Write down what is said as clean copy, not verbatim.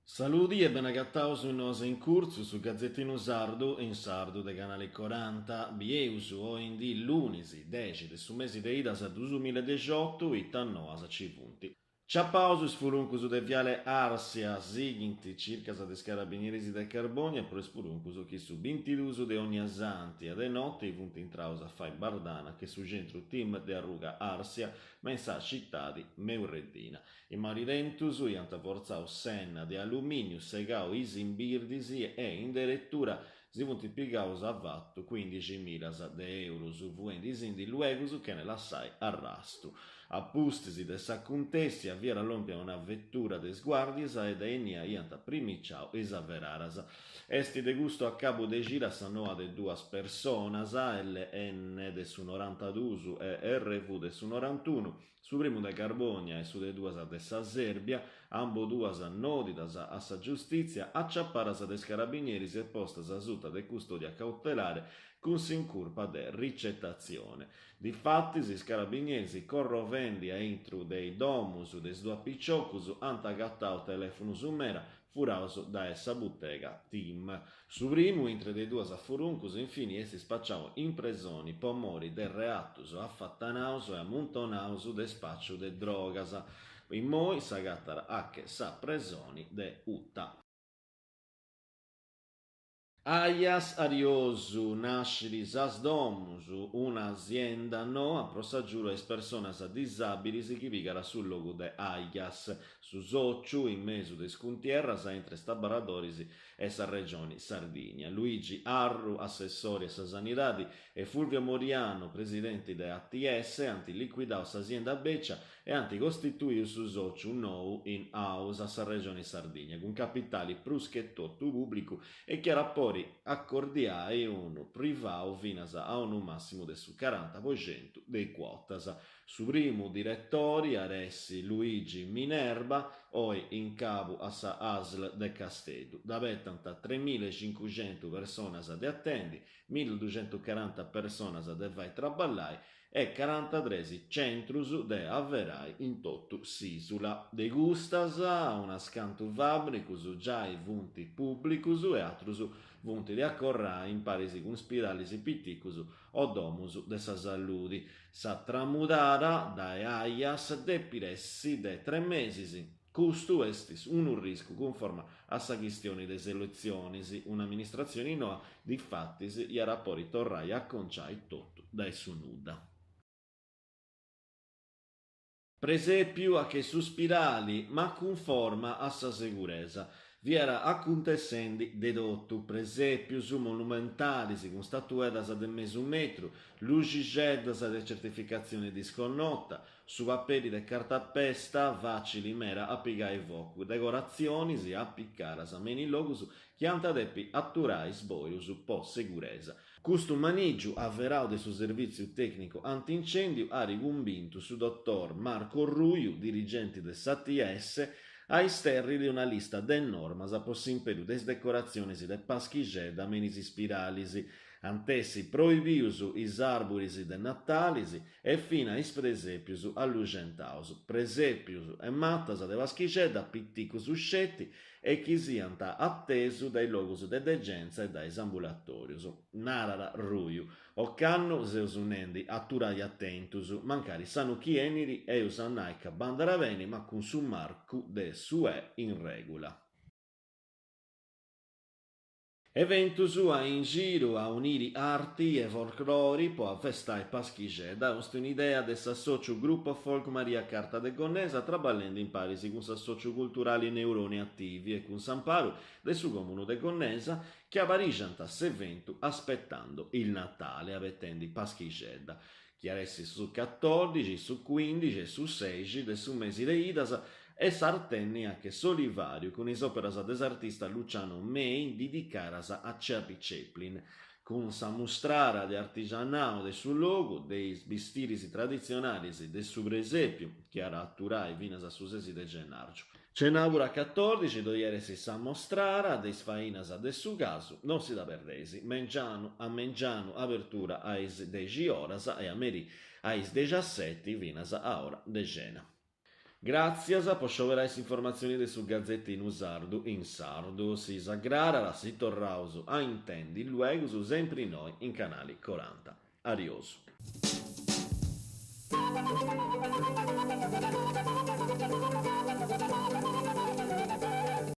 Saludi e benagataus in Noas in Curtzu, su gazetinu sardu in sardu de Canali Coranta. Bieus oindì lunis, dexi de su mesi de Idas duasmilla e dexiotu, ita noas ci funt. Ciapaus is furuncus de Viale Arsia, sighint circas de is carabinieris de Carbònia pro is furuncus chi su bintiduus de Onniasanti a de noti funt intraus a fai bardana che su centru TIM de arruga Arsia me in sa citadi meurreddina. Is malidentus iant fortzau s'enna de alumìniu, segau is imbirdis e in deretura Si funt pigaus avatu cuindiximilas de eurus, fuendi-si-ndi luegus chene lassai arrastu. A pustis de s'acuntèssia fiat lòmpia una vetura de is guàrdias e dae innia iant primiciau is averaras. Est de custu acabu de cida sa noa de duas personas, LN de su norantaduus e RV de su norantunu, Su primu de Carbònia e su de duas de sa Sèrbia, amboduas nòdidas a sa giustìtzia, aciapadas de is carabinieris e postas asuta de custòdia cautelare cun s'incurpa de ricetatzione. Difatis is carabinieris, corrovendi a intru de is domus de is duas piciocus, ant agatau telèfonus meda furaus dae sa butega Tim. Su primu intre de is duas furuncus infini est spaciau in presoni po mori de reatus afatanaus e amuntonaus de spàciu de drogas. Immoi s'agatat a che sa presoni de Uta. Aias Ariosu, nascit Sas Domus, una asienda noa pro s'agiudu a is personas disàbilis chi pigat su logu de Aias, su sòciu in mesu de is cuntierras intre is traballadoris e sa Regioni Sardigna. Luigi Arru, assessori a sa Sanidadi, e Fulvio Moriano, presidenti de ATS, ant licuidau s'asienda bècia e ant costituiu su sòciu nou in house a sa Regioni Sardigna, cun capitali prus che totu pùblicu e chi at a podi acordiai unu privau finas a unu màssimu de su caranta po centu de is cuotas. Su primu diretori at essi Luigi Minerba, oi in cabu a sa Asl de Casteddu. Dd'abetant tremillaecincuxentu personas de atendi, milliduxentucaranta personas de fai traballai e carantatres centrus de averai in totu s'ìsula. De custas, unas cantu fàbricus giai funt pùblicus e atrus funt de acorrai in paris cun spidalis piticus o domus de sa saludi. Sa tramudada dae Aias depit essi de tres mesis. Custu est unu riscu cunforma a sa chistioni de is eletzionis, un'amministratzioni noa, difatis, iat a podi torrai a aconciai totu dae su nudda. Presèpiu a che su spidali, ma cunforma a sa seguresa. Fiat acuntessendi de totu, presèpius monumentalis cun statueddas de mesu metru, luxixeddas de certificatzioni disconnota, su paperi de cartapesta fàcili meda a pigai fogu, decoratzionis apicadas me in is logus chi ant a depi aturai sboidus po seguresa. Custu manìgiu, averau de su Servìtziu Tècnicu Antincèndiu, at cumbintu su dotor Marco Ruiu, dirigenti de s'ATS, a istèrriri una lista de normas po s'imperu de is decoratzionis de Paschixedda me in is ispiralis. Ant essi proibius is àrburis de Natalis e fina is presèpius alluxentaus, presèpius e matas de Paschixedda piticus sceti e chi siant atesu dae is logus de degenza e dae is ambulatòrios, narat Ruiu. Ocannu seus nendi aturai atentus, mancari s'annu chi 'enit eus a nai ca bandat beni ma cun su marcu de s'UE in règula. Eventus a in giru a uniri arti e folclori po afestai Paschixedda est un'idea de s'assòciu Gruppo Folk Maria Carta de Gonnesa traballendi in paris cun s'assòciu culturali Neuroni Attivi e cun s'amparu de su Comunu de Gonnesa chi aparixant s'eventu Aspettando il Natale, abetendi Paschixedda, chi at essi su catòdixi, su cuìndixi e su sexi de su mesi de Idas e s'at a tenni a che s'Olivàriu cun is òperas de s'artista Luciano Mei didicadas a Charlie Chaplin, cun sa mustrada de artigianau de su logu, de is bistiris traditzionalis de su presèpiu, chi at a aturai finas a su sesi de gennàrgiu. Cenàbura catòrdixi ddoi at essi sa mostrara de is fainas de su casu, non si dda perdeis, mengianu a mengianu abertura a is dexi oras e a merì a is dexaseti finas a ora de cena. Gràtzias po scioberai s'informatzioni de su Gazetinu Sardu in sardu. Si s'agradat, si torraus a intendi luegus sempri innoi in Canali Coranta. Ariosu.